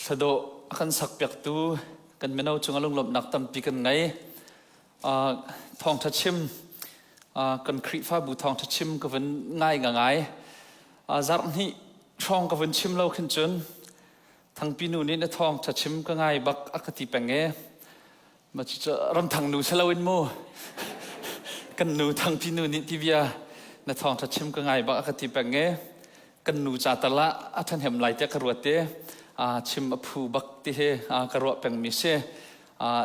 Thladawh a kan sakpiaktu kan mino cungah lunglawmhnak tampi kan ngei. Thawngṭha chim kan Khrihfabu thawngṭha chim ka vun ngai ngai. Zarh hnih hrawng ka vun chim lo khin cun Thangpi nu nih na thawngṭha chim ka ngai bak a ka ti peng e. Ma cu ramthang nu si loin mu. Kan nu Thangpi nu nih ti bia na thawngṭha chim ka ngai bak a ka ti peng e. Kan nu ca tal ah a ṭhahnem lai tiah ka ruat i chim a phu bak ti hi ka ruah pengmi si.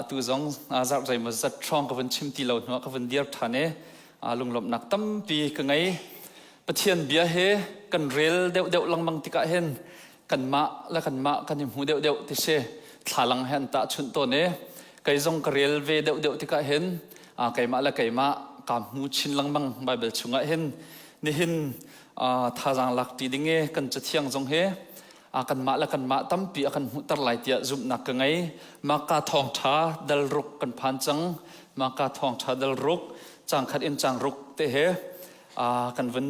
Tu zong zarh zeimaw zat hrawng ka vun chim ti lo hnuah ka vun dir ṭhan i lunglawmhnak tampi ka ngei. Pathian bia hi kan rel deuhdeuh lengmang tikah hin kanmah le kanmah kan i hmu deuhdeuh ti si. Thlalang he an tahchunh tawn i kei zong ka rel ve deuhdeuh tikah hin keimah le keimah kaa hmu chin lengmang Baibal chungah hin. Nihin thazaang lak ṭi ding i kan cathiang zong hi kanmah le kanmah tampi a kan hmuhter lai tiah zumhnak ka ngei. Maka thawngṭha dal ruk kan phan cang. Maka thawngṭha dal ruk caang khat in caang ruk te he kan vun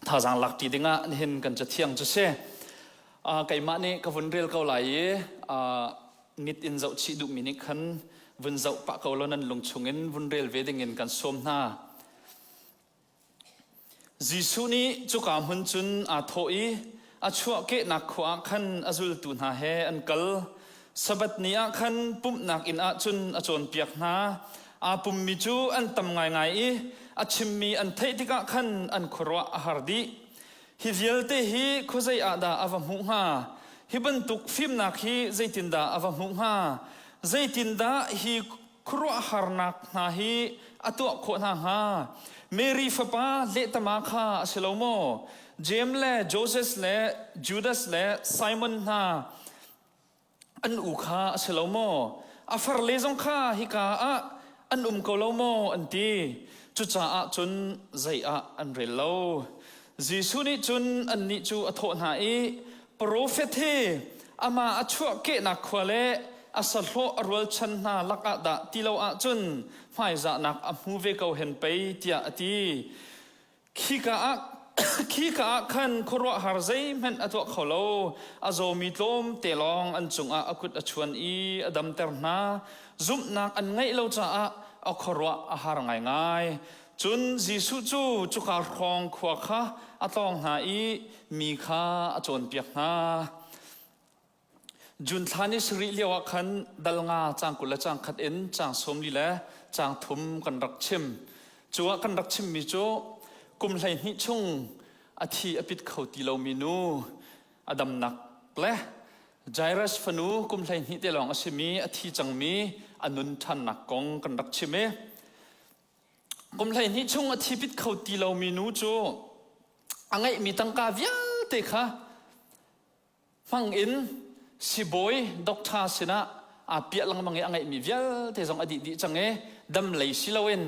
thazaang lak ṭi ding ah nihin kan cathiang cu si. Keimah nih ka vun rel ko lai i mit in zoh chih duhmi nih khan vun zoh pah ko law nan lung chungin vun rel ve ding in kan sawm hna. Jesuh nih cuka hmun cun aa thawh i a chuahkehnak khua ah khan a zultu hna he an kal. Sabbath ni ah khan pumhnak inn ah cun a cawnpiak hna. Aa pummi cu an tam ngaingai i a chimmi an theih tikah khan an khuaruah a har dih. Hi vialte hi khuazei ah dah a va hmuh hnga? Hi bantuk fimnak hi zeitindah a va hmuh hnga? Zeitindah hi khuaruahharnak hna hi a tuah khawh hna hnga? Mary fapa lehtama kha a si lo maw? Jeim le Joses le Judas le Simon hna an u kha a si lo maw? A farle zong kha hika ah an um ko lo maw? an ti. Cucaah cun zei ah an rel lo. Jesuh nih cun annih cu a thawh hna i, Profet hi amah a chuahkehnak khua le a sahlawh a rualchan hna lakah dah ti lo ahcun hmaizahnak a hmu ve ko hen pei, tiah a ti. Khika ah khika ah khan khuaruahhar zeihmanh a tuah kho lo. A zawmi tlawmte lawng an cungah a kut a chuan i a damter hna. Zumhnak an ngeih lo caah a khuaruah a har ngaingai. Cun Jesuh cu cuka hrawng khua kha a tlawng hna i mi kha a cawnpiak hna. June thla ni sarih lioah khan dal nga caang 20 le caang khat in caang 40 le caang thum kan rak chim. Cu ah kan rak chimmi cu kum 12 chung a thi a pit kho ti lomi nu a damnak le Jairus fanu kum 12 te lawng a simi a thi cangmi a nun ṭhannak kong kan rak chim i Kum 12 chung a thipit kho ti lomi nu cu a ngeihmi tangka vialte kha hmang in sibawi doctor sinah aa piah lengmang i a ngeihmi vialte zong a dih dih cang i dam lei si loin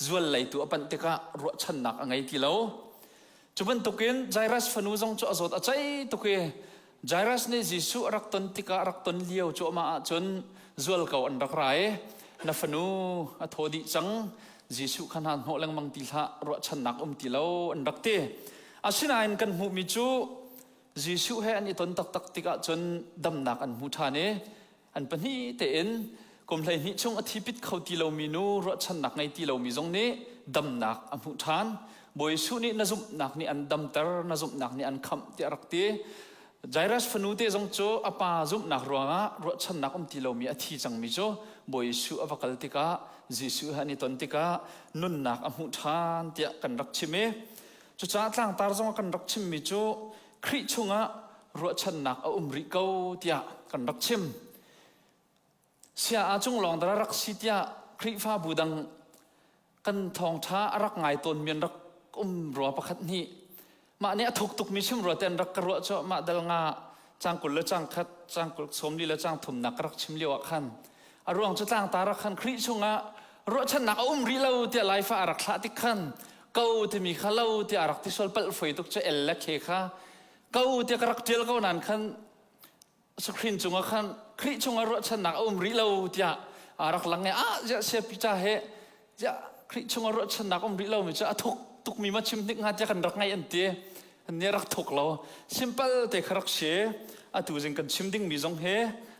zual lei tu a panh tikah ruahchannak a ngei ti lo. Cu bantukin Jairus fanu zong cu a zawt a cei tuk i Jairus nih Jesuh a rak ton tikah a rak ton lio cu amah ahcun zualko an rak ra i na fanu a thaw dih cang Jesuh kha hna hnawh lengmang ti hlah ruahchannak um ti lo an rak ti. Asinain kan hmuhmi cu Jesuh he an i ton taktak tikah cun damnak an hmu ṭhan i An pahnih tein kum 12 chung a thipit kho ti lomi nu ruahchannak ngei ti lomi zong nih damnak a hmuh ṭhan. Bawi Jesuh nih na zumhnak nih an damter, na zumhnak nih an khamh tiah a rak ti. Jairus fanu te zong cu a pa zumhnak ruangah ruahchannak um ti lomi a thi cangmi cu Bawi Jesuh a va kal tikah Jesuh he an i ton tikah nunnak a hmuh ṭhan tiah kan rak chim i cucaah tlangtar zong ah kan rak chimmi cu Khrih chungah ruahchannak a um rih ko tiah kan rak chim. Sia a cung lawng dara rak si tiah Khrihfabu dang kan thawngṭha a rak ngai tawnmi an rak um rua pakhat hnih. Mah nih a thuk tukmi chim rua te an rak ka ruah cu mah dal nga cang 20 le cang khat cang 20 sawmli le cang thumnak ka rak chim lio ah khan a ruang cu tlangtar ah khan Khrih chungah ruahchannak a um rih lo tiah Laifa a rak thlah tik khan ko timi kha lo tiah a rak ti sual palh foi tuk cu el le khe kha ko tiah ka rak ṭial ko nain khan screen cungah khan Khrih chungah ruahchannak a um rih lo tiah a rak lang i ah ziah siapi ca he ziah Khrih chungah ruahchannak um rih lomi cu a thuk tukmi ma chim hnik hnga tiah kan rak ngaih an ti an nih rak thuk lo simple te kha rak si. Atu zing kan chim dingmi zong he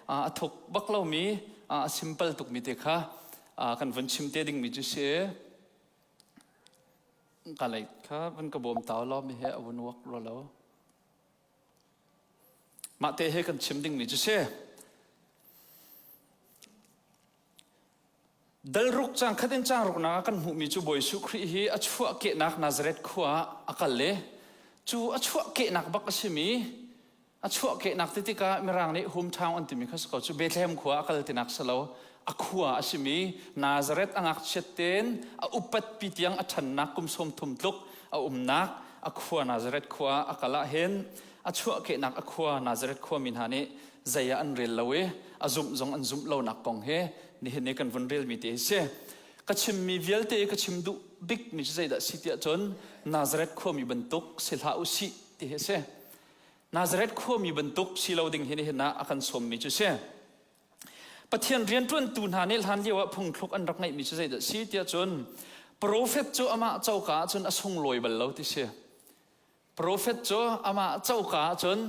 a thuk bak lomi, a simple tukmi te kha kan vun chim te dingmi cu si. Ka lei kha van ka bawm tau law mi he a vun wak ro lo. Mah te he kan chim dingmi cu si. Dalruk cang khat in cang ruknak ah kan hmuhmi cu Bawi Jesuh Khrih hi a chuahkehnak Nazareth khua ah a kal i cu a chuahkehnak bak a simi a chuahkehnak ti tikah Mirang nih hometown an timi kha si ko cu Bethlehem khua a kal tinak si lo a khua a simi Nazareth a ngakchiat tein a upat pi tiang a ṭhannak kum 30 tluk a umnak a khua Nazareth khua a kal ah hin a chuahkehnak a khua Nazareth khuami hna nih zei ah an rel lo i a zumh zong an zumh lonak kong hi nihin ni kan vun relmi te hi si. Ka chimmi vialte ka chim duh bikmi cu zeidah si tiah cun Nazareth khuami bantuk si hlah u sih ti hi a si. Nazareth khuami bantuk si lo ding hi nihin ah a kan sawmmi cu si. Pathian rianṭuantu hna nih hlan lio ah phungthluk an rak ngeihmi cu zeidah si tiah cun profet cu amah coka ah cun a sunglawi bal lo ti si. Profet cu amah coka ah cun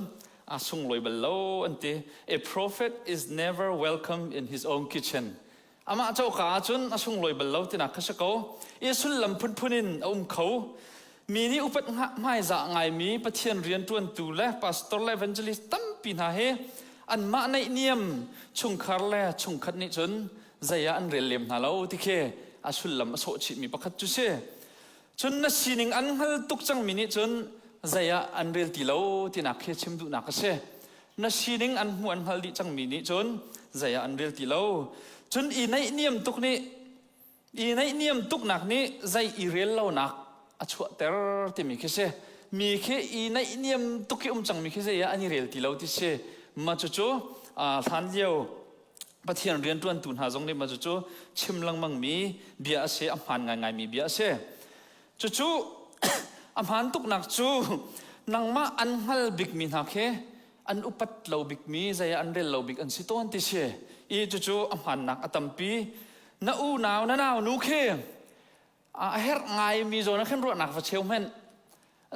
a sunglawi bal lo an ti. A prophet is never welcome in his own kitchen. Amah coka ah cun a sunglawi bal lo tinak kha si ko. I sullam phunphun in a um kho. Mi nih upat hmaizah ngaimi Pathian rianṭuantu le pastor le evangelist tampi hna hi anmah naihniam chungkhar le chungkhat nih cun zei ah an rel lem hna lo ti khi a sullam a sawh chihmi pakhat cu si. Cun na sining an hngal tuk cangmi nih cun zei ah an rel ti lo tinak khi chim duhnak a si. Na sining an hmu an hngal dih cangmi nih cun zei ah an rel ti lo. Cun i naihniam tuk nih I naihniam tuknak nih zei i rel lonak a chuahter timi khi si. Mi khi i naihniam tuk i um cangmi khi zei ah an i rel ti lo ti si. Mah cucu hlan lio Pathian rianṭuantu hna zong nih mah cucu chim lengmangmi bia a si, a hmaan ngaingaimi bia a si. Cucu a hmaan tuknak cu nangmah an hngal bikmi hna khi an upat lo bikmi zei ah an rel lo bik an si tawn ti si. I cucu a hmaannak a tampi. Na unau na nau nu khi a herh ngaimi zawn ah khin ruahnak va cheu hmenh.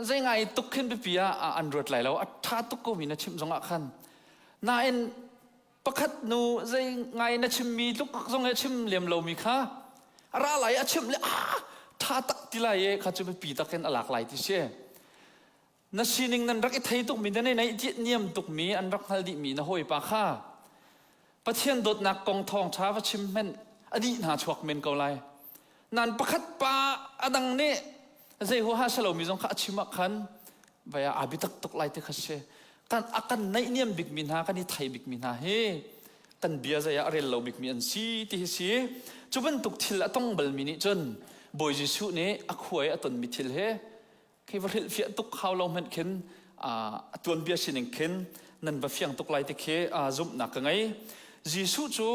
Zei ngai tuk khin biapi ah an ruat lai lo. A ṭha tuk komi na chimh zongah khan. Nain pakhat nu zei ngai na chimmi tluk zong he chim lem lomi kha a ra lai a chimh le ah ṭha tak ti lai e kha cu biapi takin a lak lai ti si. Na sining nan rak i thei tukmi na nei niam tukmi an rak hngal dihmi na hawipa kha Pathian dawtnak kong thawngṭha va chim hmenh a dih hna chuak men ko lai. Nan pakhat pa a dang nih zei huaha si lomi zong kha a chim ah khan vai ah aa biatak tuk lai ti kha si. Kan a kan naihniam bikmi hna kan i thei bikmi hna hi kan bia zei ah a rel lo bikmi an si ti hi si. Cu bantuk thil a tong balmi nih cun Bawi Jesuh nih a khua i a tonmi thil hi Khi va hrilhfiah tuk hau lo hmanh khin a tuanbia sining khin nan va fiang tuk lai ti khi zumhnak ka ngei. Jesuh cu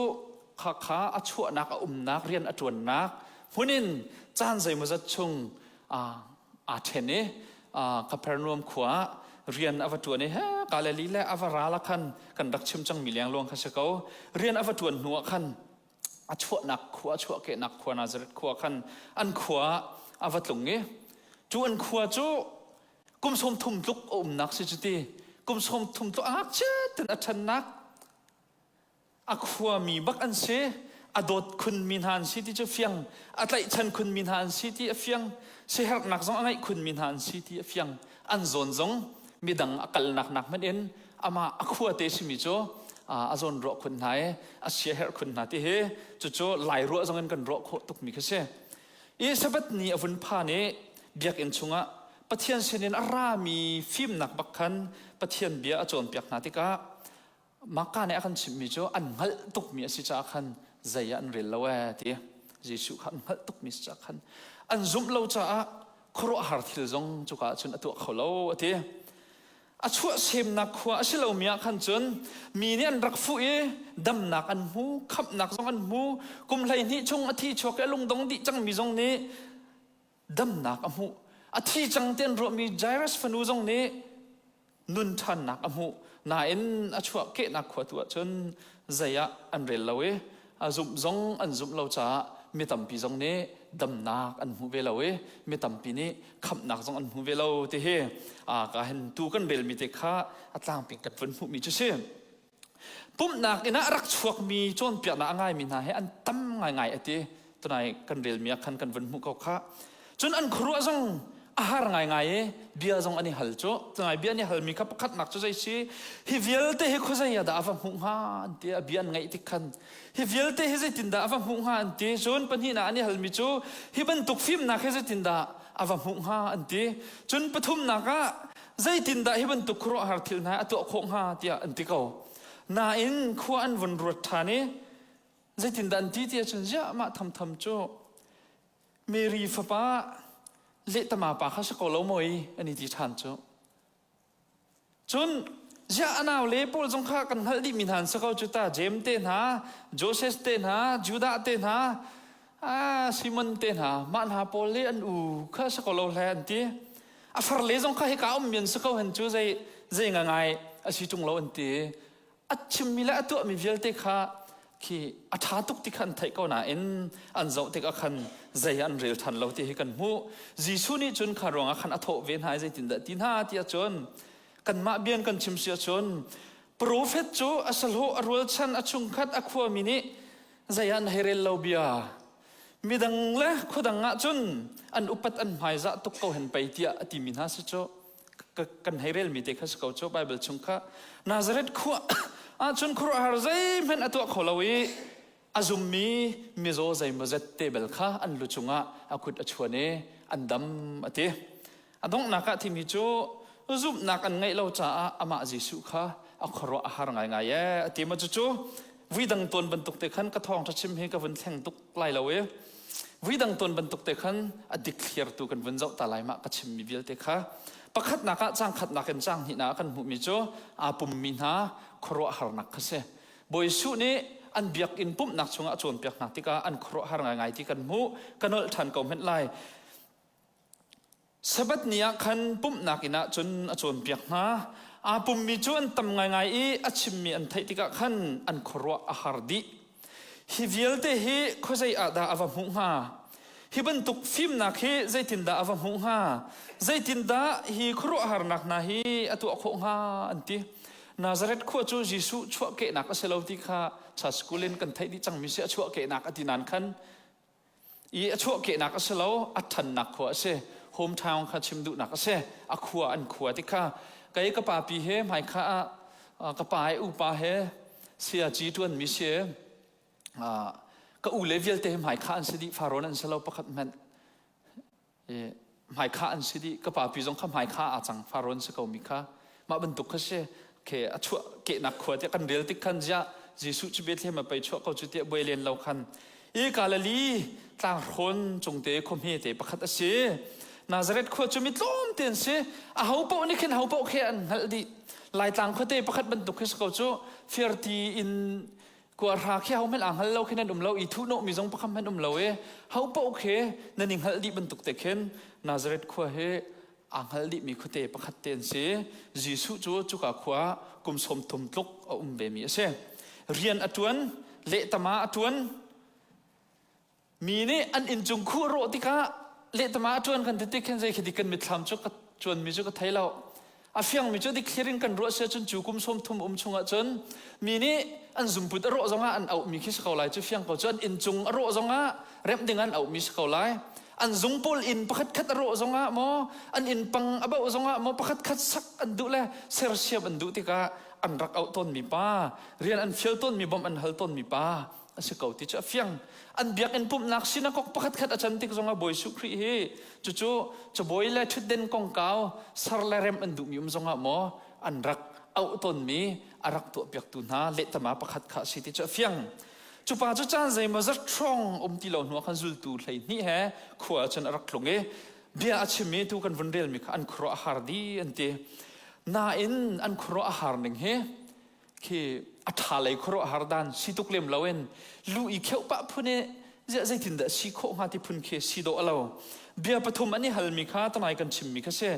khakha a chuahnak a umnak rian a ṭuannak hmun in caan zeimawzat chung aa ṭhen i Kapernaum khua ah rian a va ṭuan i he Galilee le a va ral ah khan kan rak chim cangmi lengluang kha si ko. Rian a va ṭuan hnu ah khan a chuahnak khua a chuahkehnak khua Nazareth khua khan an khua a va tlung i cu an khua cu kum 30 tluk a umnak si cuti kum 30 tluk a ngakchia ten a ṭhannak a khuami bak an si a dawt khunmi hna an si ti cu fiang a tlaihchan khunmi hna an si ti a fiang siherhnak zong a ngeih khunmi hna an si ti a fiang an zawn zong midang a kalnak nak hmanh in amah a khuate simi cu a zawn ruah khun hna i a siaherh khun hna ti hi cucu lai ruah zong in kan ruah khawh tukmi khi si. I Sabbath ni a vun phan i biakinn chungah Pathian sinin a rami fimnak bak khan Pathian bia a cawnpiak hna tikah Maka nih a kan chimhmi cu an hngalh tukmi a si caah khan zei ah an rel lo ee ti. Jesuh kha an hngalh tukmi si caah khan an zumh lo caah khuaruahhar thil zong cuka ah cun a tuah kho lo a ti. A chuahsemnak khua a si lomi ah khan cun mi nih an rak fuh i damnak an hmu, khamhnak zong an hmu. Kum 12 chung a thi chuak i a lungdong dih cangmi zong nih damnak a hmuh. A thi cang ti an ruahmi Jairus fanu zong nih nun ṭhannak a hmuh. Nain a chuahkehnak khua tu ah cun zei ah an rel lo i a zumh zong an zumh lo caah mi tampi zong nih damnak an hmu ve lo i mi tampi nih khamhnak zong an hmu ve lo ti hi ka hen tu kan relmi te kha a tlangpi kan vun hmuhmi cu si. Pumhnak inn ah a rak chuakmi cawnpiaknak a ngaimi hna he an tam ngaingai a ti. Tunai kan relmi ah khan kan vun hmuh ko kha. Cun an khuaruah zong a har ngaingai i bia zong an i hal cu. Tunai bia an i halmi kha pakhatnak cu zei si? Hi vialte hi khuazei ah dah a va hmuh hnga an ti. A bia an ngaih tik khan hi vialte hi zeitindah a va hmuh hnga an ti. Cun pahnihnak an i halmi cu hi bantuk fimnak hi zeitindah a va hmuh hnga an ti. Cun pathumnak ah zeitindah hi bantuk khuaruahhar thil hna a tuah khawh hnga tiah an ti ko. Nain khua an vun ruat ṭhan i zeitindah an ti ti ahcun ziah mah thamtham cu Mary fapa lehtama pa kha si ko lo maw i an i ti ṭhan cu. Cun ziah a nau le pawl zong kha kan hngalh dihmi hna an si ko cu ta Jeim te hna, Joseph te hna, Judah te hna, Simon te hna, mah hna pawl le an u kha si ko lo hle an ti. A far le zong kha hika ummi an si ko hen cu zei zei ngai a si ṭung lo an ti. A chimmi le a tuahmi vialte kha khi a ṭha tuk ti kha an theih ko nain an zoh tikah khan zei an rel ṭhan lo ti hi kan hmuh. Jesuh nih cun kha ruangah khan a thawh ve hna i zeitindah ti hna ti ahcun kanmah bian kan chim si ahcun profet cu a sahlawh a rualchan a chungkhat a khuami nih zei ah an hei rel lo bia midang le khuadang ah cun an upat an hmaizah tuk ko hen pei tiah a timi hna si cu kan hei relmi te kha si ko cu Bible chung kha Nazareth khua ahcun khuaruahhar zeihmanh a tuah kho lo i a zummi mizaw zeimawzet te bel kha an lu cungah a kut a chuan i an dam a ti. A donghnak ah thimi cu zumhnak an ngeih lo caah amah Jesuh kha a khuaruah a har ngaingai ee a ti ma cucu vui dang tawn bantuk te khan ka thawngṭha chim hi ka vun thleng tuk lai lo i vui dang tawn bantuk te khan a dikthliartu kan vun zoh ta lai mah ka chimmi vialte kha pakhatnak ah cang khatnak in cang hnihnak ah kan hmuhmi cu aa pummi hna khuaruahharnak kha si Bawi Jesuh nih an biakinn pumhnak chungah a cawnpiak hna tikah an khuaruahhar ngaingai ti kan hmuh ka nolh ṭhan ko hmenh lai Sabbath ni ah khan pumhnak inn ah cun a cawnpiak hna. Aa pummi cu an tam ngaingai i a chimmi an theih tikah khan an khuaruah a har dih. Hi vialte hi khuazei ah dah a va hmuh hnga? Hi bantuk fimnak hi zeitindah a va hmuh hnga? Zeitindah hi khuaruahharnak hna hi a tuah khawh hnga? an ti. Nazareth khua cu Jesuh chuahkehnak a si lo ti kha cha school in kan theih dih cangmi si a chuahkehnak a ti nain khan i a chuahkehnak a si lo a ṭhannak khua a si hometown kha chim duhnak a si a khua an khua ti kha kei ka papi he hmaikha ah ka pa he upa he siaci ṭuanmi si ka u le vialte he hmaikha an si dih farawn an si lo pakhat hmanh Hmaikha an si dih. Ka papi zong kha hmaikha aa cang. Faro an si ko mi kha. Mah bantuk kha si. Ke a chuah kehnak khua tiah kan rel tik khan ziah Jesuh cu Bethlehem a pei chuah ko cu tiah buai len lo khan. I Galilee tlanghrawn cungte khuahme te pakhat a si. Nazareth khua cu mi tlawmte an si. A ho paoh nih khin ho paoh khi an hngalh dih. Laitlang khuate pakhat bantuk khi si ko cu. Fiarti in Kuahra khi ho hmanh aa hngal lo khi nan um lo i thuhnawhmi zong pakhat hmanh um lo i ho paoh khi nan i hngalh dih bantuk te khin Nazareth khua hi aa hngal dihmi khuate pakhat te an si. Jesuh cu cuka khua kum 30 tluk a um vemi a si. Rian a ṭuan, lehtama a ṭuan. Mi nih an inncung khuh rawh tikah lehtama a ṭuan kan ti tik khin zei khi dik kan mitthlam cu ka cuanmi cu ka thei lo. A fiangmi cu dikthlir in kan ruah si ahcun cu kum 30 um chungah cun mi nih an zumput a rawh zongah an auhmi khi si ko lai cu fiang ko cu an inncung a rawh zongah remh ding an auhmi si ko lai. An zung pawl inn pakhat khat a rawh zongah maw an inn pang a bauh zongah maw pakhat khat sak an duh le sersiam an duh tikah an rak auh tawnmi pa rian an fial tawnmi bawmh an hal tawnmi pa a si ko ti cu a fiang. An biakinn pumhnak sinakok pakhat khat a can tik zongah Bawi Jesuh Khrih hi cucu cabawi le ṭhutden kongkau ser le rem an duhmi um zongah maw an rak auh tawnmi a rak tuahpiaktu hna lehtama pakhat kha a si ti cu a fiang. Cu pa cu caan zeimawzat hrawng um ti lo hnuah khan zultu 12 he khua ah cun a rak tlung i bia a chim i tu kan vun relmi kha an khuaruah a har dih an ti. Nain an khuaruah a har ning hi khi a ṭha lei khuaruahhar dan si tuk lem loin lu i kheuh pah phun i ziah zeitindah si khawh hnga ti phun khi si dawh a lo. Bia pathum an i halmi kha tamai kan chimmi kha si.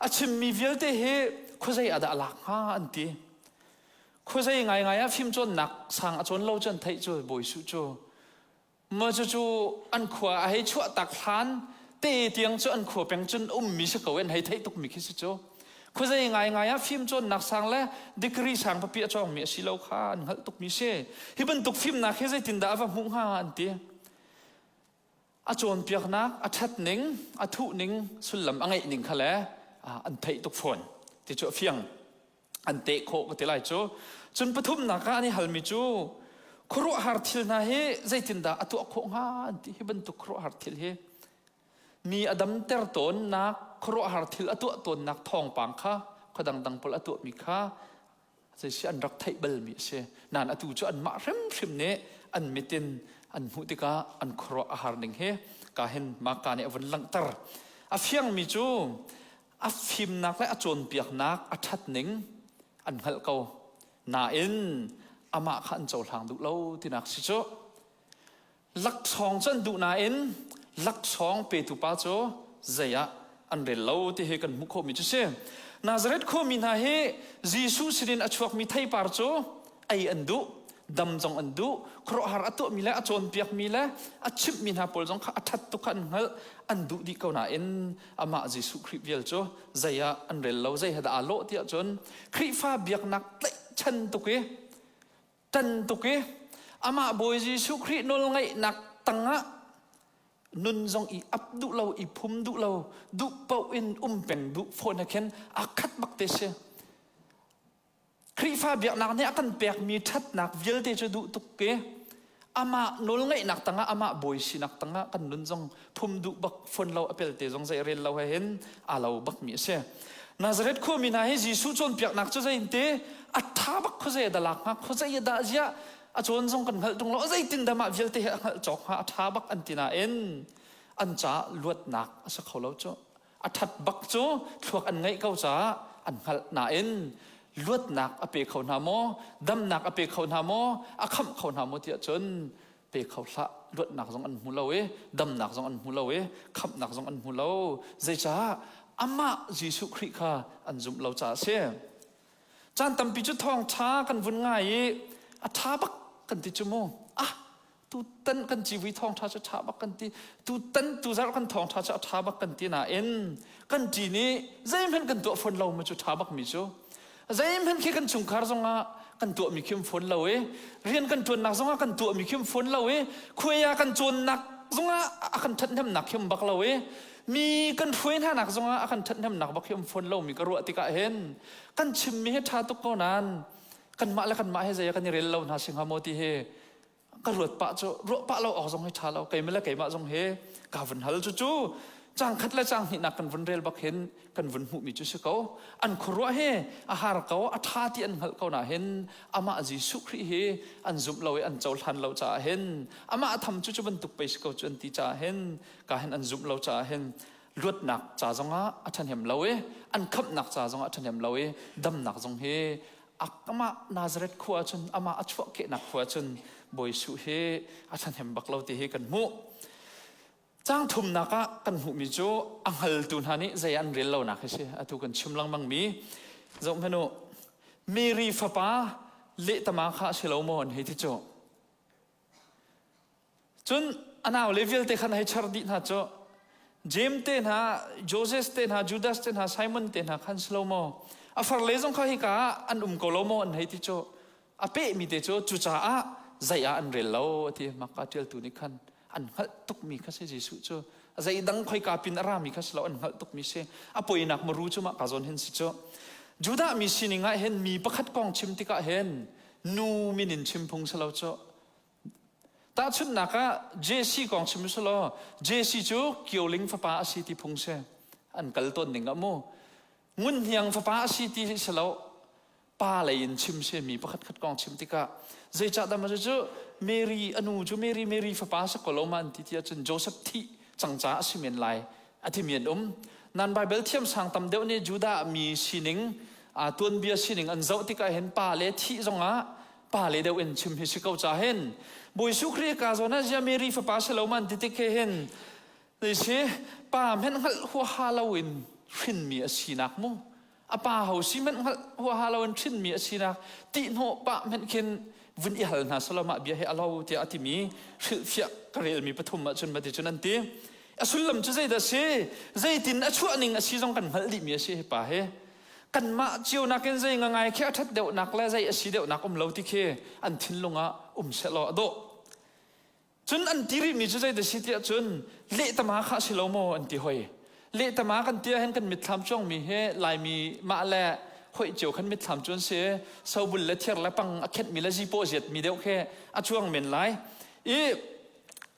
A chimmi vialte hi khuazei ah dah a lak hnga an ti. Khuazei ngaingai ah fimcawnnak sang a cawn lo cu an theih cu Bawi Jesuh cu. Ma cucu an khua a hei chuah tak hlan te tiang cu an khua peng cun ummi si ko an hei theih tukmi khi si cu. Khuazei ngaingai ah fimcawnnak sang le degree sang papi a cawngmi a si lo kha an hngalh tukmi si. Hi bantuk fimnak hi zeitindah a va hmuh hnga an ti. A cawnpiaknak a ṭhat ning, a thuh ning, sullam a ngeih ning kha le an theih tuk fawn. Ti cu a fiang. An teh khawh ka ti lai cu. Cun pathumnak ah an i halmi cu khuaruahhar thil hna hi zeitindah a tuah khawh hnga an ti. Hi bantuk khuaruahhar thil hi mi a damter tawnnak khuaruahhar thil a tuah tawnnak thawngpang kha khua dangdang pawl a tuahmi kha zeisi an rak theih balmi a si. Nain atu cu anmah hrimhrim nih an mit in an hmuh tikah an khuaruah a har ning hi ka hin Marka nih a vun langhter. A fiangmi cu a fimnak le a cawnpiaknak a ṭhat ning an hngalh ko. Nain amah kha an cohlang duh lo tinak si cu. Laksawng cu an duh nain laksawng petu pa cu zei ah an rel lo ti hi kan hmuh khawhmi cu si. Nazareth khuami hna hi Jesuh sinin a chuakmi theipar cu ei an duh, dam zong an duh, khuaruahhar a tuahmi le a cawnpiakmi le a chimhmi hna pawl zong kha a ṭhat tuk kha an hngalh, an duh dih ko nain amah Jesuh Khrih vial cu zei ah an rel lo, zei he dah aa lawh ti ahcun Khrihfa biaknak tlaihchan tuk i ṭan tuk i amah Bawi Jesuh Khrih nawlngaihnak tangah nun zong i ap duh lo, i phum duh lo, duh paoh in um peng duh fawn he khin aa khat bak te si. Khrihfa biaknak nih a kan pekmi ṭhatnak vialte cu duh tuk i amah nawlngaihnak tangah amah bawi sinak tangah kan nun zong phum duh bak fawn lo a pelte zong zei rel lo he hin aa lo bakmi a si. Nazareth khuami hna hi Jesuh cawnpiaknak cu zeinte a ṭha bak khuazei a dalak hnga khuazei a dah ziah a cawn zong kan hngalh ṭung lo zeitin dah mah vialte hi a hngalh cawk hnga a ṭha bak an ti nain an caah luatnak a si kho lo cu. A ṭhat bak cu thluak an ngeih ko caah an hngalh nain luatnak a pe kho hna maw, damnak a pe kho hna maw, a khamh kho hna maw tiah cun pe kho hlah. Luatnak zong an hmu lo i damnak zong an hmu lo i khamhnak zong an hmu lo. Zeicah? Amah Jesuh Khrih kha an zumh lo caah a si. Caan tampi cu thawngṭha kan vun ngai i a ṭha bak kan ti cu mu. Ah, tutan kan civui thawngṭha cu ṭha bak kan ti. Tutan tuzarh kan thawngṭha cu a ṭha bak kan ti nain kan ṭi nih zeihmanh kan tuah fawn lo mu cu ṭha bakmi cu. Zeihmanh khi kan chungkhar zongah kan tuahmi khi um fawn lo i rian kan ṭuannak zongah kan tuahmi khi um fawn lo i khuai ah kan cawnnak zongah a kan ṭhathnemnak khi um bak lo i mi kan hruai hnanak zongah a kan ṭhathnemnak bak hi um fawn lomi ka ruah tikah hin kan chimmi hi ṭha tuk ko nain kanmah le kanmah hi zei ah kan i rel lo hna si hnga maw ti hi ka ruat pah cu ruah pah lo awk zong hi ṭha lo keimah le keimah zong hi ka vun hal cu cu cang khat le cang hnihnak kan vun rel bak hin kan vun hmuhmi cu si ko an khuaruah hi a har ko a ṭha ti an hngalh ko na hin amah Jesuh Khrih hi an zumh lo i an cohlan lo caah hin amah tham cu cu bantuk pei si ko cu an ti caah hin ka hin an zumh lo caah hin luatnak ca zongah a ṭhahnem lo i an khamhnak ca zongah a ṭhahnem lo i damnak zong hi amah Nazareth khua cun amah a chuahkehnak khua cun Bawi Jesuh hi a ṭhahnem bak lo ti hi kan hmuh. Caang thumnak ah kan hmuhmi cu a hngaltu hna nih zei an rel lonak hi si atu kan chim lengmangmi zoh hmanh u Mary fapa lehtama kha a si lo maw an hei ti cu Cun a naule vialte khan hei char dih hna cu Jeim te hna, Joses te hna, Judas te hna, Simon te hna khan si lo maw? A farle zong kha hika ah an um ko lo maw an hei ti cu a pehmi te cu cucaah zei ah an rel lo a ti Marka ṭialtu nih khan an hngalh tukmi kha si Jesuh cu zei dang khoika pin a rami kha si lo an hngalh tukmi si a poinak maru cu mah ka zawn hin si cu Judah mi sining ah hin mi pakhat kong chim tikah hin nu min in chim phung si lo cu Tahchunhnak ah Jesse kong chim usulaw Jesse cu Kioling fapa a si ti phung si. An kal tawn ning ah mu. Ngun Hniang fapa a si ti si lo. Pa lei in chim si mi pakhat khat kong chim tikah zeicah dah cu Mary a nu cu Mary Mary fapa si ko lo ma an ti ti ahcun Joseph thih cang caah a si men lai a timi an um. Nan Bible thiam sang tam deuh nih Judah mi sining tuanbia sining an zoh tikah hin pa le thih zongah pa le deuh in chim hi si ko ca hin Bawi Jesuh Khrih ka zawn ah zia Mary fapa si lo man ti tik he hin zei si pa hmenh hngalh huaha lo in hrinmi a sinak mu a pa ho si hmenh hngalh huaha lo in hrinmi a sinak tihhnawh pa hmenh khin. vun i hal hna selaw mah bia hi a lo tiah a timi hrilhfiah ka relmi pathum ahcun mati cun an ti. A sullam cu zeidah si? Zeitin a chuah ning a si zong kan hngalh dihmi a si hi pa hi. Kanmah cio nakin zei ngangai khi a ṭhat deuhnak le zei a si deuhnak um lo ti khi an thinlung ah um sehlaw a dawh. Cun an ti rihmi cu zeidah si tiah cun lehtama kha a si lo maw an ti hoi. Lehtama kan ti ahhin kan mitthlam cuangmi hi Laimi mah le hoih cio khan mitthlam cu an si. Sobul le thir le pang a khenhmi le zipaw ziatmi deuh khi a cuang men lai. I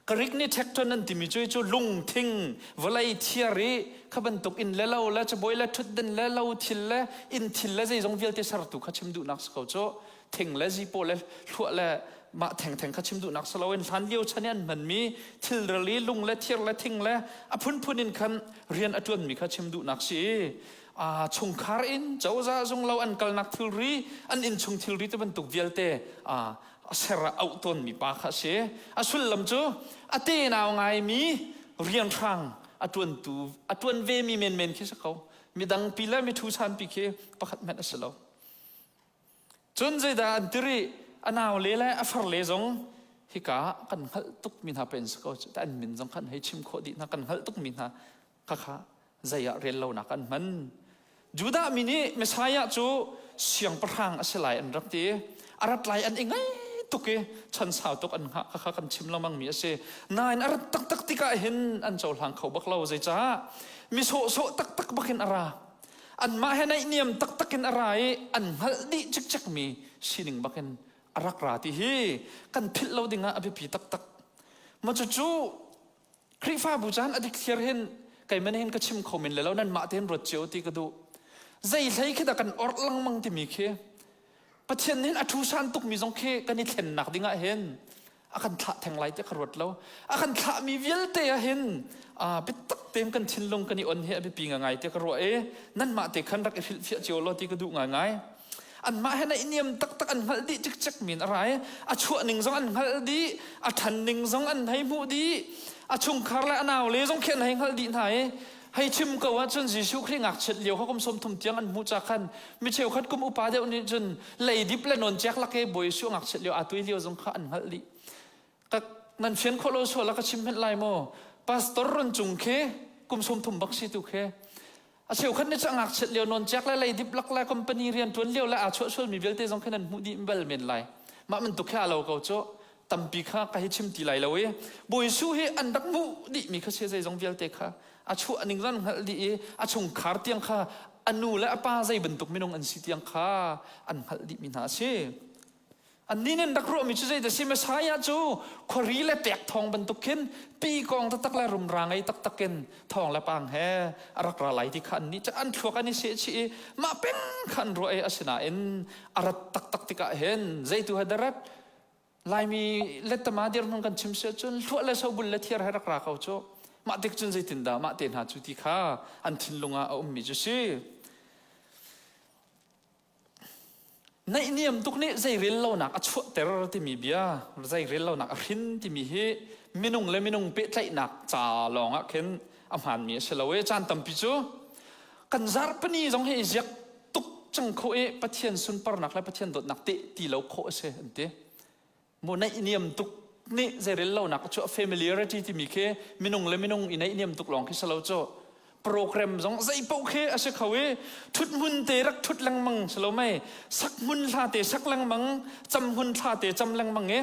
Greek nih ṭhekṭon an timi cu cu lungthing vawlei thiar i kha bantuk inn le lo le cabuai le ṭhutden le lo thil le inn thil le zeizong vialte sertu kha chim duhnak si ko cu. Thing le zipaw le hluah le mah thengtheng kha chim duhnak si loin hlan lio chan i an hmanmi thilrel i lung le thir le thing le a phunphun in khan rian a ṭuanmi kha chim duhnak si i a chungkhar in cozah zung lo an kalnak thilri an innchung thilri ti bantuk vialte a ser ah auh tawnmi pa kha a si. A sullam cu a tenau ngaimi rianhrang a ṭuantu a ṭuan vemi menmen khi si ko. Midang pi le mithu sanpi khi pakhat hmanh a si lo. Cun zeidah an ti rih? A naule le a farle zong hika ah kan hngalh tukmi hna pen si ko cu. An min zong khan hei chim khawh dih hna. Kan hngalh tukmi hna khakha zei ah rel lonak an hman. Judah mi nih Messiah cu siangpahrang a si lai an rak ti. A rat lai an i ngai tuk i chan sau tuk an hngah khakha kan chim lengmang mi a si. Nain a rat taktak tikah hin an cohlang kho bak lo. Zeicah? Mi sawhsawh taktak bakin a ra. Anmah he naihniam taktak in a ra i an hngalh dih cikcekmi sining bakin a rak ra ti hi kan philh lo dingah a biapi taktak. Ma cucu Khrihfabu caan a dikthliar hin keiman hin ka chim kho men le lo nanmah tein ruat cio ti ka duh. Zei hlei khi dah kan orh lengmang timi khi Pathian nih a ṭhusan tukmi zong khi kan i thlennak dingah hin a kan thlah theng lai tiah ka ruat lo. A kan thlahmi vialte ah hin biatak tein kan thinlung kan i on hi a biapi ngai tiah ka ruah i nanmah te khan rak i hrilhfiah cio law ti ka duh ngaingai. Anmah he naihniam taktak an hngalh dih cikcek min a rai. A chuah ning zong an hngalh dih, a ṭhan ning zong an hei hmuh dih, a chungkhar le a naule zong khi an hei hngalh dih hna i hei chim ko ahcun Jesuh Khrih ngakchiat lio kha kum 30 tiang an hmuh ca khan mi cheukhat kum upa deuh nih cun leidip le nawncek lak i Bawi Jesuh ngakchiat lio aa tuai lio zong kha an hngalh dih. Ka nan fian khawh lo sual ah ka chim hmenh lai maw? Pastor run cung khi kum 30 bak si tu khi a cheukhat nih cu a ngakchiat lio nawncek le leidip lak le company rian ṭuan lio le aa chuah sualmi vialte zong khi nan hmuh dih bal men lai. Mah bantuk khi aa lo ko cu tampi kha ka hi chim ti lai lo i Bawi Jesuh hi an rak hmuh dihmi kha si zeizong vialte kha a chuah ning zan hngalh dih i a chungkhar tiang kha a nu le a pa zei bantuk minung an si tiang kha an hngalh dihmi hna a si. Annih nih an rak ruahmi cu zeidah si Messiah cu khuari le pek thawng bantuk khin pi kong taktak le rumra ngei taktak in thawng le pang he a rak ra lai ti kha annih cu an thluak an i sehchih i mah peng kha an ruah i asinain a rat taktak tikah hin zeitu he darat Laimi lettama dirhmun kan chim si ahcun hluah le sobul le thiar he rak ra ko cu. Mah tik cun zeitindah mah te hna cu ti kha an thinlung ah a ummi cu si. Naihniam tuk nih zeirel lonak a chuahter timi bia, zeirel lonak a hrin timi hi minung le minung pehtlaihnak ca lawng ah khin a hmaanmi a si lo i caan tampi cu kan zarhpini zong hi i ziak tuk cang khawh i Pathian sunparnak le Pathian dawtnak teh ti lo khawh a si an ti. Mu naihniam tuk nih zeirel lonak cu familiarity timi khi minung le minung i naihniam tuk lawng khi si lo cu program zong zei paoh khi a si kho i thut hmun te rak thut lengmang si lo mei sak hmun hla te sak lengmang cam hmun thla te cam lengmang i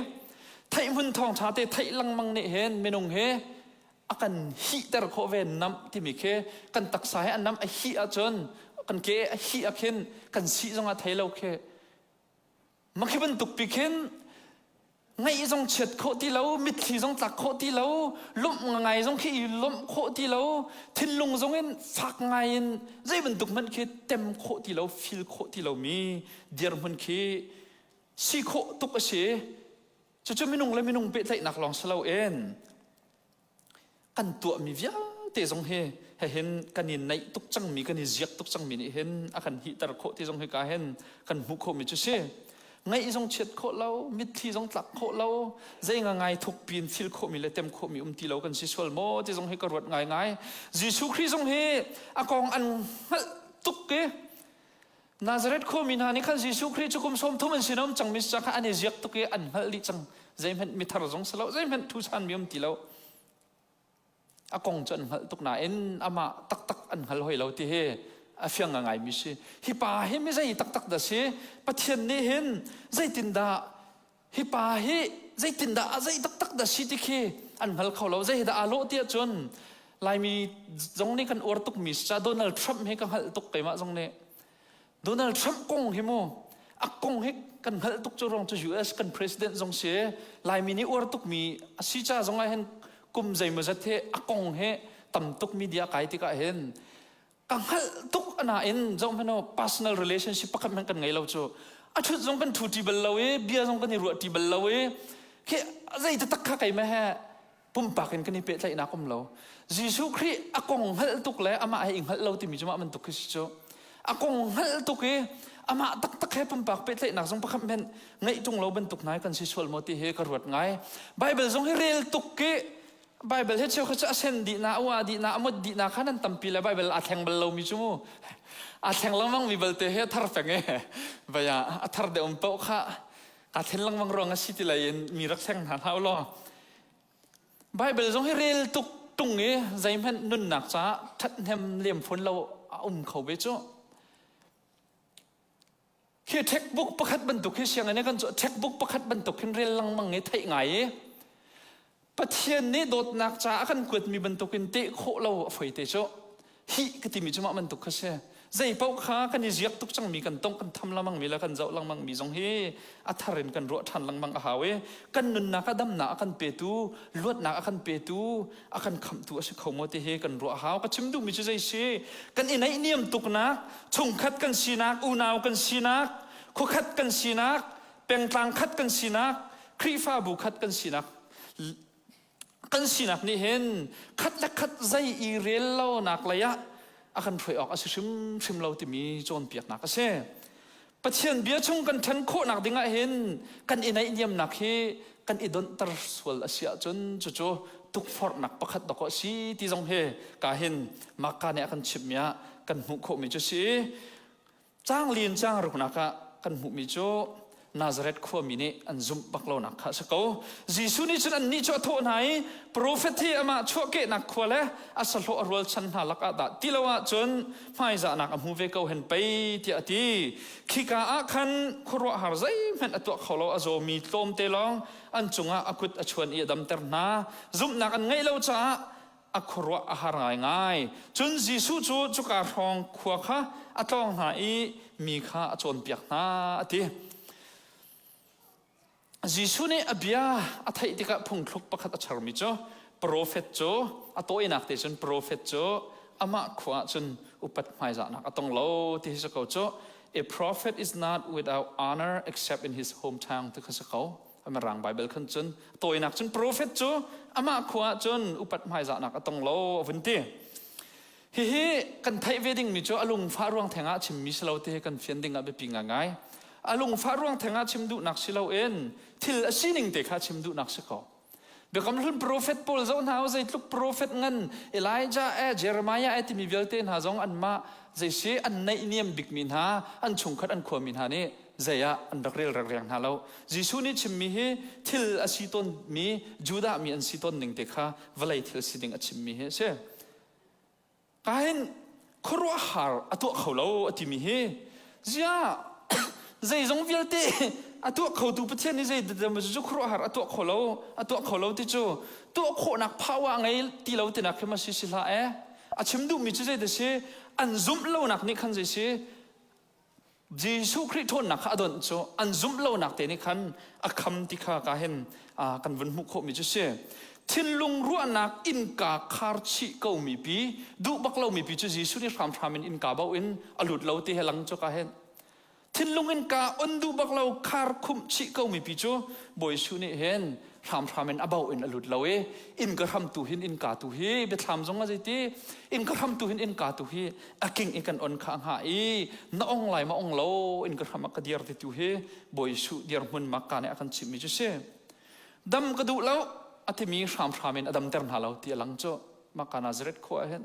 theih hmun thawng tha te theih lengmang nih hin minung hi a kan hihter khawh ve namh timi khi kan taksa he a namh a hih ahcun kan ke a hih ah khin kan sih zong ah thei lo khi makhi bantuk pi khin ngaih zong chiat khawh ti lo mitthli zong tlak khawh ti lo lawmh ngai zong khi i lawmh khawh ti lo thinlung zong in fak ngai in zei bantuk hmanh khi tem khawh ti lo feel khawh ti lo mi dirhmun khi si khawh tuk a si. Cucu minung le minung pehtlaihnak lawng si loin kan tuahmi vialte zong hi hehin kan i naih tuk cangmi kan i ziak tuk cangmi nih hin a kan hihter khawh ti zong hika hin kan hmuh khawhmi cu si. Ngaih zong chiat khawh lo, mitthli zong tlak khawh lo, zei ngai thuk piin feel khawhmi le tem khawhmi um ti lo kan si sual maw ti zong hi ka ruat ngaingai. Jesuh Khrih zong hi a kong an hngalh tuk i. Nazareth khuami hna nih khan Jesuh Khrih cu kum 30 an sinum cangmi ca kha an i ziak tuk i an hngalh dih cang. Zeihmanh mithar zong si lo, zeihmanh thusan mi um ti lo. A kong cu an hngalh tuk nain amah taktak an hngal hoi lo ti hi a fiang ngaimi si. Hi pa hi mi zei taktak dah si? Pathian nih hin zeitindah hi pa hi zeitindah a zei taktak dah si ti khi an hngal kho lo. Zei dah aa lawh ti ahcun Laimi zong nih kan uar tukmi si caah Donald Trump hi ka hngalh tuk keimah zong nih. Donald Trump kong hi mu a kong hi kan hngalh tuk cu ruang cu US kan president zong si Laimi nih uar tukmi a si ca zong ah hin kum zeimawzat hi a kong hi tam tuk media kai tikah hin ka hngalh tuk anain zoh hmanh u personal relationship pakhat hmanh kan ngei lo cu a ṭhut zong kan ṭhu ṭi bal lo i bia zong kan i ruah ṭi bal lo i khi zei taktak kha keimah he pumpak in kan i pehtlaihnak um lo. Jesuh Khrih a kong hngalh tuk le amah he i hngalh lo timi cu mah bantuk khi si cu. A kong hngalh tuk i amah taktak he pumpak pehtlaihnak zong pakhat hmanh ngeih ṭung lo bantuk hna kan si sual maw ti hi ka ruat ngai. Bible zong hi rel tuk ki Bible hi cheu kha cu a sen dih na, a ua dih na, a mut dih na kha nan tampi le Bible aa thleng bal lomi cu mu. Aa thleng lengmang mi balte hi a thar peng e. Vaya a thar deuh um paoh kha aa thlen lengmang ruang a si ti lai in mi rak thleng hna hlah u law. Baibal zong hi rel tuk tung i zeihmanh nunnak caah ṭhathnem lem fawn lo a um kho ve cu. Khi textbook pakhat bantuk hi sianginn kan textbook pakhat bantuk hin rel lengmang i theih ngai i Pathian nih dawtnak caah a kan kuatmi bantukin teh khawh lo a foi te cu. Hi ka timi cu mah bantuk kha si. Zei paoh kha kan i ziak tuk cangmi kan tong kan tham lengmang mi le kan zoh lengmang mi zong hi a thar in kan ruah ṭhan lengmang a hau i kan nunnak ah damnak a kan petu, luatnak a kan petu, a kan khamhtu a si kho maw ti hi kan ruah a hau. Ka chim duhmi cu zei si? Kan i naihniam tuknak, chungkhat kan sinak, unau kan sinak, khuakhat kan sinak, pengtlang khat kan sinak, Khrihfabu khat kan sinak kan sinak nih hin khat le khat zei i rel lonak lei ah a kan hruai awk a si hrimhrim lo timi cawnpiaknak a si. Pathian bia chung kan ṭhen khawhnak ding ah hin kan i naihniamnak hi kan i donhter sual a si ahcun cucu tukforhnak pakhat dawk a si ti zong hi ka hin Marka nih a kan chimhmi ah kan hmuh khawhmi cu si. Caang li in caang ruknak ah kan hmuhmi cu Nazareth khuami nih an zumh bak lonak kha a si ko. Jesuh nih cun annih cu a thawh hna i profet hi amah chuahkehnak khua le a sahlawh a rualchan hna lakah dah ti lo ahcun hmaizahnak a hmu ve ko hen pei tiah a ti. Khika ah khan khuaruahhar zeihmanh a tuah kho lo, a zawmi tlawmte lawng an cungah a kut a chuan i a damter hna. Zumhnak an ngeih lo caah a khuaruah a har ngaingai. Cun Jesuh cu cuka hrawng khua kha a tlawng hna i mi kha a cawnpiak hna a ti. Jesuh nih a bia a theih tikah phungthluk pakhat a charmi cu profet cu a tawinak te cun profet cu amah khua ah cun upat hmaizahnak a tong lo ti hi si ko cu a prophet is not without honor except in his hometown ti kha si ko. Mirang Baibal khan cun tawinak cun profet cu amah khua ah cun upat hmaizahnak a tong lo a vun ti. Hihi kan theih ve dingmi cu a lungfah ruang theng ah chimmi si lo ti hi kan fian ding ah biapi ngaingai. A lungfah ruang theng ah chim duhnak si loin thil a sining te kha chim duhnak si ko. Biakam hlun profet pawl zoh hna u zeitluk profet ngan Elijah e Jeremiah e timi vialte hna zong anmah zei si an naihniam bikmi hna an chungkhat an khuami hna nih zei ah an rak rel rak riang hna lo. Jesuh nih chimmi hi thil a si tawnmi Judah mi an si tawn ning te kha vawlei thil si ding a chimmi hi a si. Kahin khuaruahhar a tuah kho lo a timi hi ziah zeizong vialte a tuah khotu Pathian nih zei cu khuaruahhar a tuah kho lo a tuah kho lo ti cu tuah khawhnak power ngei ti lo tinak khi ma si si hlah eh a chim duhmi cu zei da si an zumh lonak nih khan zei si Jesuh Khrih ṭhawnnak kha a donh cu an zumh lonak te nih khan a kham ti kha ka hin kan vun hmuh khawhmi cu si. Thinlung ruahnak innka khar chih komi pi, duh bak lomi pi cu Jesuh nih hramhram in innka bauh in a lut lo ti he lang cu ka hin. Thinlung innka on duh bak lo khar khumh chih komi pi cu Bawi Jesuh nih hin hramhram in a bauh in a lut lo i innka hram tu hin innka tu hi biathlam zong a zeiti innka hram tu hin innka tu hi a king i kan on kha a hngah i na ong lai ma ong lo innka hram ah ka dir ti tu hi Bawi Jesuh dirhmun makka nih a kan chimhmi cu si dam ka duh lo a timi hramhram in a damter hna lo ti a lang cu maka Nazareth khua ah hin.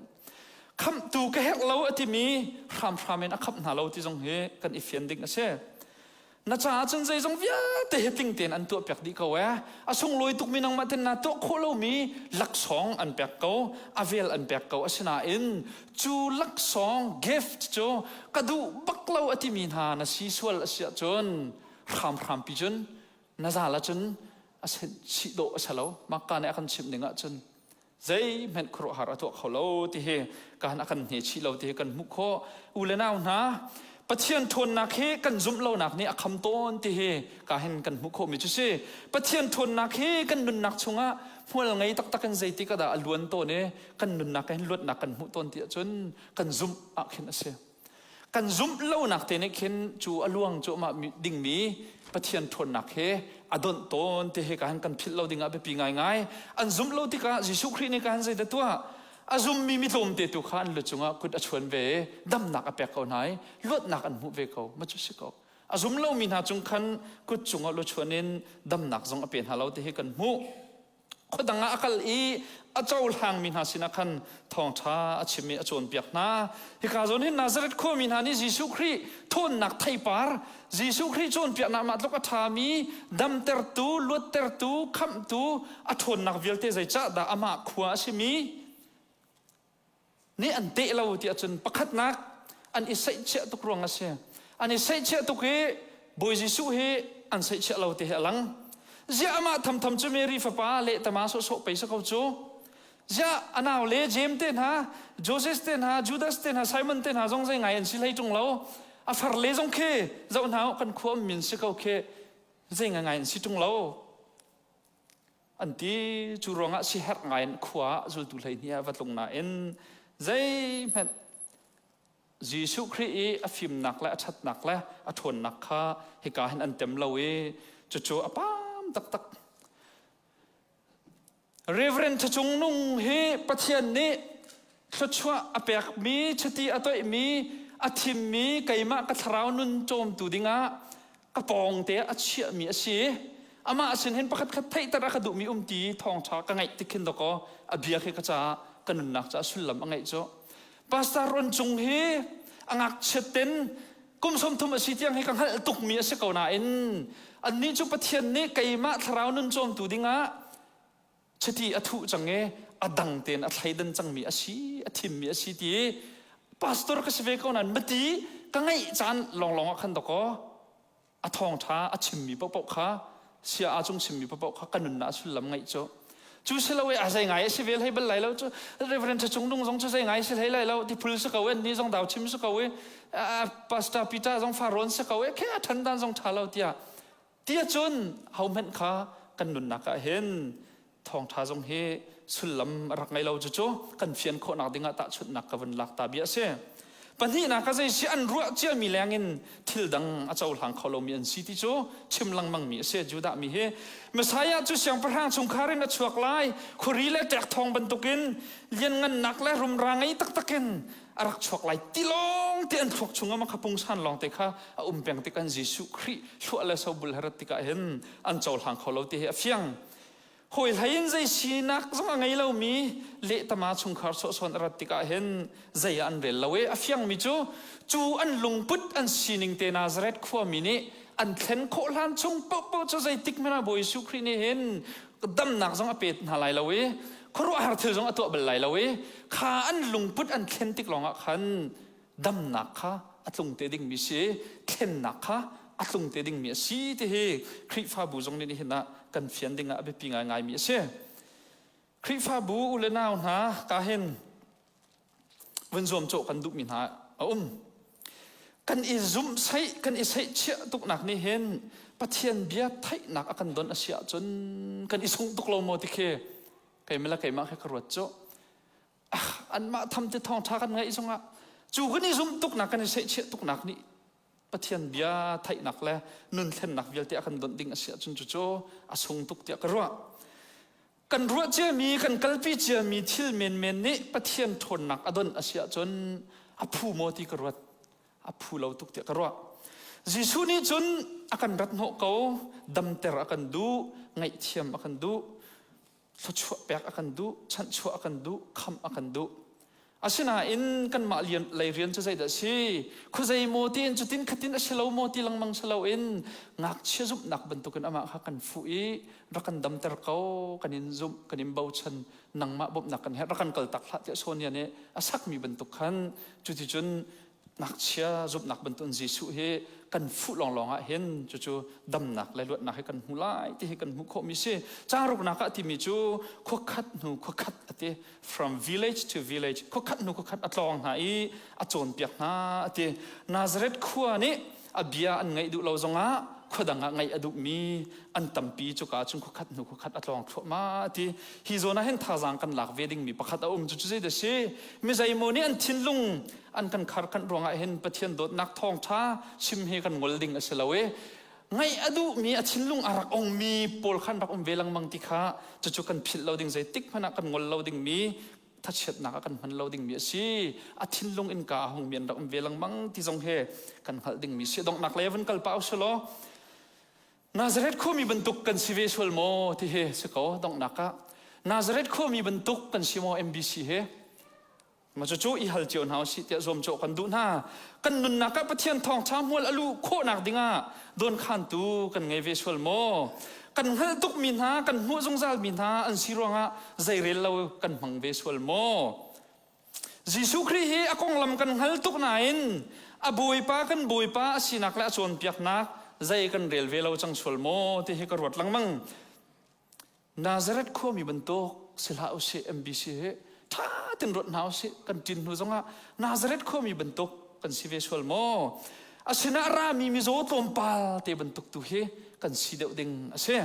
Khamhtu ka herh lo a timi hramhram in a khamh hna lo ti zong hi kan i fian ding a si. Na caah cun zeizong vialte hi tling tein an tuahpiak dih ko ee. A sunglawi tukmi nangmah ten naa tuah khawh lomi laksawng an pek ko, a vel an pek ko. Asinain cu laksawng gift cu ka duh bak lo a timi hna na si sual a si ahcun hramhrampi cun na zal ahcun a chih dawh a si lo. Makka nih a kan chimh ning ahcun zeihmanh khuaruahhar a tuah kho lo ti hi kan a kan hne chih lo ti hi kan hmuh khawh. U le nau hna, Pathian ṭhawnnak hi kan zumh lonak nih a kham tawn ti hi ka hin kan hmuh khawhmi cu si. Pathian ṭhawnnak hi kan nunnak chungah hmual ngei taktak in zeitik ah dah a luan tawn i kan nunnak hin luatnak kan hmuh tawn ti ahcun kan zumh ah khin a si. Kan zumh lonak te nih khin cu a luang cuahmah dingmi Pathian ṭhawnnak he a donh tawn ti hi ka han kan philh lo dingah biapi ngaingai. An zumh lo tikah Jesuh Khrih nih ka han zeidah tuah? A zummi mi tlawmte tu kha an lu cungah kut a chuan ve i damnak a pek ko hna i luatnak an hmuh ve ko. Ma cu si ko. A zum lomi hna cung khan kut cungah lu chuan in damnak zong a pe hna lo ti hi kan hmuh. Khuadang ah a kal i a cohlangmi hna sinah khan thawngṭha a chim i a cawnpiak hna. Hika zawn hin Nazareth khuami hna nih Jesuh Khrih thawnnak theipar, Jesuh Khrih cawnpiaknak mah tluk a ṭhami, damtertu, luattertu, khamhtu a ṭhawnnak vialte zeicahdah amah khua a simi nih an teh lo ti ahcun pakhatnak an i saihchiah tuk ruang a si. An i saihchiah tuk i Bawi Jesuh hi an saihchiah lo ti hi a lang. Ziah amah thamtham cu Mary fapa lehtama sawhsawh pei si ko cu. Ziah a nau le Jeim te hna, Joseph te hna, Judas te hna, Simon te hna zong zei ngai an si hlei ṭung lo. A far le zong khi zoh hna kan khua min si ko khi zei ngai ngai an si ṭung lo. An ti. Cu ruangah siherh ngai in khua ah zultu 12 ah va tlung nain zeihmanh Jesuh Khrih i a fimnak le a ṭhatnak le a ṭhawnnak kha hika hin an tem lo i cucu a pam taktak. Reverend Thacung Nung hi Pathian nih thluachuah a pekmi, chiti a toihmi, a thimmi keimah ka thlarau nun cawmtu dingah ka pawngte a chiahmi a si. Amah sin hin pakhat khat theihter a ka duhmi um ti thawngṭha ka ngaih tik khin dawkaw a bia khi ka caah ka nunnak caah sullam a ngeih cu. Pastor Ron Cung hi a ngakchiat ten kum 30 a si tiang hi ka hngalh tukmi a si ko nain annih cu Pathian nih keimah thlarau nun cawmtu dingah chiti a thuh cang i a dang tein a thleidan cangmi a si, a thimmi a si ti pastor ka si ve ko nain mati ka ngaih caan lawnglawng ah khan dawkaw a thawngṭha a chimmi paohpaoh kha sia a cung chimmi paohpaoh kha ka nunnak sullam ngaih cu cu si lo i a zei ngai a si vel hei bal lai lo cu Reverend Cung Nung zong cu zei ngai si hlei lai lo tiphul si ko i ni zong dau chim si ko i Pastor Peter zong farawn si ko i khe a ṭhan dan zong ṭha lo tiah Tiah cun hohmanh kha kan nunnak ah hin thawngṭha zong hi sullam a rak ngei lo cucu kan fian khawhnak dingah tahchunhnak ka vun lak ta bia a si. Pahnihnak ah zei si an ruah ciami lengin thil dang a cohlang kho lomi an si ti cu chim lengmangmi a si. Judah mi hi Messiah cu siangpahrang chungkhar in a chuak lai, khuari le ṭekthawng bantukin lianngannak le rumra ngei taktak in a rak chuak lai ti lawng te an thluak chungah ma kha pungsan lawng te kha a um peng tik an Jesuh Khrih hluah le sobul harat tikah hin an cohlang kho lo ti hi a fiang. Hawi hlei in zei sinak zong a ngei lomi lehtama chungkhar sawhsawn a rat tikah hin zei ah an rel lo i a fiangmi cu cu an lungput an sining te Nazareth khuami nih an thlen khawh hlan chung paohpaoh cu zeitik hmanh ah Bawi Jesuh Khrih nih hin damnak zong a pe hna lai lo i khuaruahhar thil zong a tuah bal lai lo i kha an lungput an thlen tik lawngah khan damnak kha a tlung te dingmi si thlennak kha a tlung te dingmi a si ti hi Khrihfabu zong nih nihin ah kan fian dingah a biapi ngaingaimi a si. Khrihfabu u le nau hna ka hin vun zuamcawh kan duhmi hna a um. Kan i zumh saih, kan i saihchiah tuknak nih hin Pathian bia theihnak a kan don a si ahcun kan i sungh tuk lo maw ti khi keimah le keimah khi ka ruat cu. Ah, anmah tham te thawngṭha kan ngaih zongah cu kan i zumh tuknak kan i saihchiah tuknak nih Pathian bia theihnak le nun thlennak vialte a kan donh ding a si ahcun cucu a sung tuk tiah ka ruah. Kan ruah ciami, kan kalpi ciami thil menmen nih Pathian ṭhawnnak a donh a si ahcun a phu maw ti ka ruat. A phu lo tuk tiah ka ruah. Jesuh nih cun a kan rat hnawh ko, damter a kan duh, ngaihthiam a kan duh, thluachuah pek a kan duh, chanhchuah a kan duh, khamh a kan duh. Asinain kanmah lei rian cu zeidah a si? Khuazei maw tiin cutin khatin a si lo maw ti lengmang si loin ngakchia zumhnak bantukin amah kha kan fuh i rak kan damter ko, kan in zumh, kan in bochan, nangmah bawmhnak kan herh, rak kan kaltak hlah tiah Sonia nih a sakmi bantuk khan cuticun ngakchia zumhnak bantukin Jesuh hi kan fuh lawnglawng ah hin cucu damnak le luatnak hi kan hmu lai ti hi kan hmuh khawhmi si. Caang ruknak ah timi cu khuakhat hnu khuakhat a ti. From village to village khuakhat hnu khuakhat a tlawng hna i a cawnpiak hna a ti. Nazareth khua nih a bia an ngaih duh lo zongah khua dang ah ngaih a duhmi an tampi cuka cun khuakhat hnu khuakhat a tlawng thluahmah a ti. Hi zawn ah hin thazaang kan lak ve dingmi pakhat a um cu cu zei si mi zeimaw nih an thinlung an kan kharkhanh ruangah hin Pathian dawtnak thawngṭha chim hi kan ngol ding a si lo i ngaih a duhmi a thinlung a rak ongmi pawl khan rak um ve lengmang ti kha cucu kan philh lo ding zeitik hmanh ah kan ngol lo dingmi thachiatnak ah kan hman lo dingmi a si. A thinlung innka a hungmi an rak um ve lengmang ti zong he kan hngalh dingmi si. Donghnak lei van kal pah usih law Nazareth khuami bantuk kan si ve sual maw ti hi si ko. Donghnak ah Nazareth khuami bantuk kan si maw MBC he? Ma cucu i hal cio hna usih tiah zuamcawh kan duh hna. Kan nunnak ah Pathian thawngṭha hmual a luh khawhnak dingah dawnkhantu kan ngei ve sual maw? Kan hngalh tukmi hna, kan hmuh zungzalmi hna an si ruangah zeirel lo kan hmang ve sual maw? Jesuh Khrih hi a konglam kan hngal tuk nain a Bawipa kan Bawipa a sinak le a cawnpiaknak zei kan rel ve lo cang sual maw ti hi ka ruat lengmang. Nazareth khuami bantuk si hlah usih MBC hi ṭha tein ruat hna usih. Kan ṭin hnu zongah Nazareth khuami bantuk kan si ve sual maw? A sinah rami mizaw tlawmpal te bantuk tu hi kan si deuh ding a si.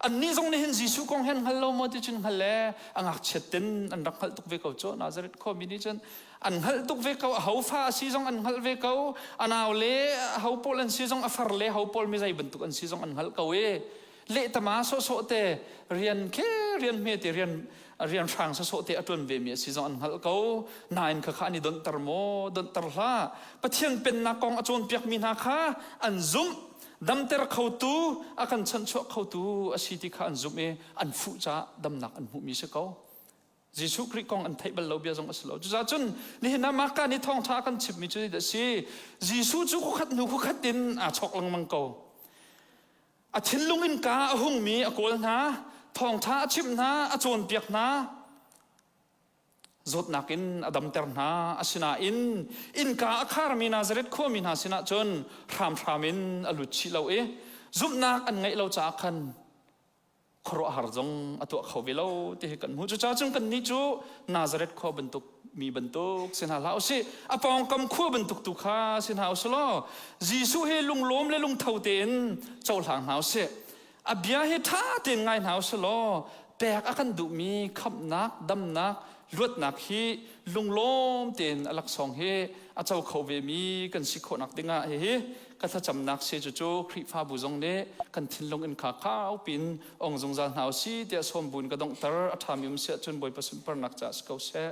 Annih zong nih hin Jesuh kong hi an hngal lo maw ti cun hngal le a ngakchiat ten an rak hngalh tuk ve ko cu. Nazareth khuami nih cun an hngalh tuk ve ko. A ho fa a si zong an hngalh ve ko. A nau le a ho pawl an si zong, a far le ho pawl mi zei bantuk an si zong an hngalh ko i lehtama sawhsawh te rian khe rian hme te rian rian hrang sawhsawh te a ṭuan ve mi a si zong an hngalh ko. Nain khakha an i donhter maw? Donhter hlah. Pathian pennak kong a cawnpiak mi hna kha an zumh. Damter khotu, a kan chanhchuah khotu a si ti kha an zumh i an fuh caah damnak an hmuhmi si ko. Jesuh Khrih kong an theih bal lo bia zong a si lo. Cucaah cun nihin ah Marka nih thawngṭha a kan chimhmi cu a si. Jesuh cu khuakhat hnu khuakhat in aa chawk lengmang ko. A thinlung in ka a hungmi a kawl hna, thawngṭha a chimh hna, a cawnpiak hna, zawtnak in a damter hna. Asinain innka a kharmi Nazareth khuami hna sinah cun hramhram in a lut chih lo i zumhnak an ngeih lo caah khan khuaruahhar zong a tuah kho ve lo ti hi kan hmuh. Cucaah cun kannih cu Nazareth khua bantuk mi bantuk si hna hlah usih. A pawngkam khua bantuk tu kha si hna usih law Jesuh hi lunglawm le lungtho tein cohlang hna usih. A bia hi ṭha tein ngai hna usih law pek a kan duhmi khamhnak, damnak, luatnak hi lunglawm tein a laksawng hi a co kho vemi kan si khawhnak dingah hihi ka thlacamnak si. Cucu Khrihfabu zong nih kan thinlung in kha kau pin ong zungzal hna usih tiah sawm buin ka donghter. A ṭhami um si ahcun Bawipa sunparnak caah si ko seh.